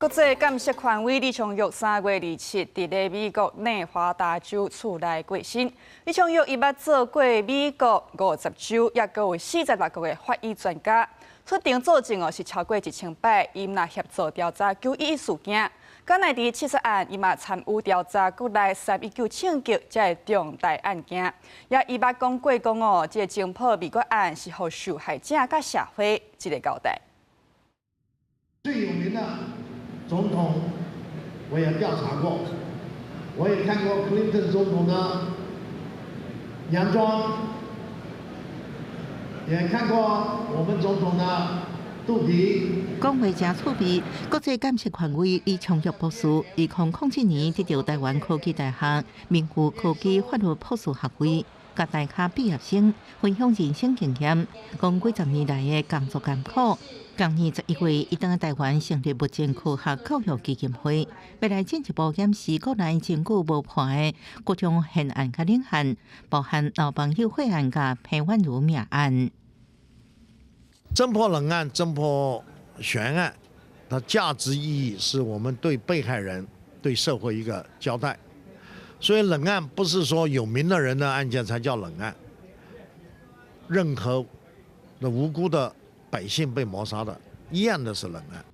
國際鑑識權威李昌鈺3月27佇咧美國內華達州厝內過身。李昌鈺伊捌做過美國50州，抑閣有46國的法醫專家。出庭作證哦，是超過1000擺，伊毋但協助調查911事件，甘乃迪刺殺案，伊嘛參與調查國內3·19槍擊這个重大案件。也伊捌講過講哦，這个偵破未決案是予受害者佮社會一个交代。最有名的總統，我也調查過，我也看過克林頓總統的洋裝，也看過我們總統的肚皮。講話誠趣味，國際鑑識權威李昌鈺博士，2007年得著臺灣科技大學名譽科技法律博士學位，佮大學畢業生分享人生經驗，講幾十年來的工作艱苦。今年11月，伊轉來臺灣成立物證科學教育基金會，欲來進一步檢視國內證據無破的各種懸案佮冷案，包含老朋友血案佮彭婉如命案。偵破冷案、偵破懸案，它價值意義是我們對被害人、對社會一個交代。所以冷案不是說有名的人的案件才叫冷案，任何的無辜的百姓被謀殺的，一樣的是冷案。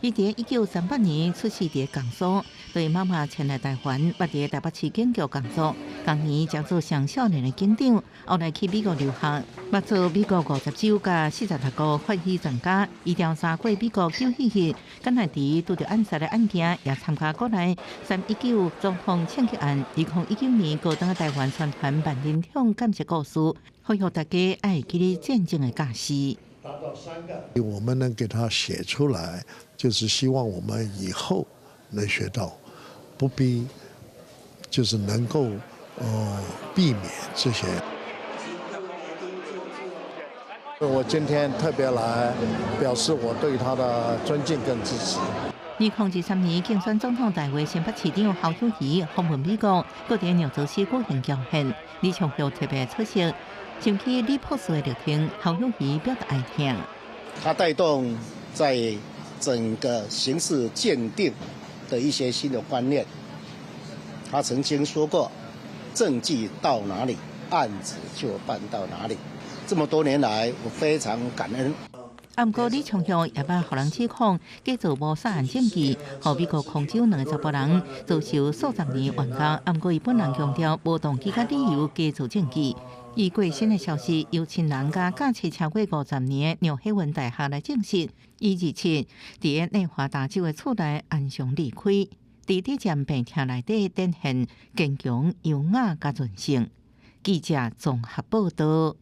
伊佇1938年出世佇江蘇，隨媽媽遷來臺灣，捌佇台北市警局工作。當年才做上少年的警長，後來去美國留學，捌做美國50州佮46國法醫專家。伊調查過美國911甘乃迪拄著暗殺的案件，也參加國內3·19總統槍擊案。2019年，閣轉來臺灣宣傳萬人桶鑑識故事，呼籲大家愛會記得戰爭的教訓。達到三個，我們能給他寫出來，就是希望我們以後能學到，不必就是能夠避免這些。我今天特別來表示我對他的尊敬跟支持。2023年競選總統大會，新北市長侯友宜訪問美國，閣佇紐澤西舉行講演，李昌鈺特別出席。想起李博士的歷程，侯友宜表達哀痛。他帶動在整個刑事鑑定的一些新的觀念。他曾經說過，證據到哪裡，案子就辦到哪裡。這麼多年來，我非常感恩。啊，毋過李昌鈺也捌予人指控，假造謀殺案證據，予美國空州兩个查埔人遭受數十年冤獄。啊，毋過伊本人強調，無動機佮理由假造證據。伊過身的消息，由親人佮教冊超過50年的紐黑文大學來證實。伊27佇內華達州的厝內安詳離開，佇這場病痛內底展現堅強、優雅佮韌性。記者綜合報道。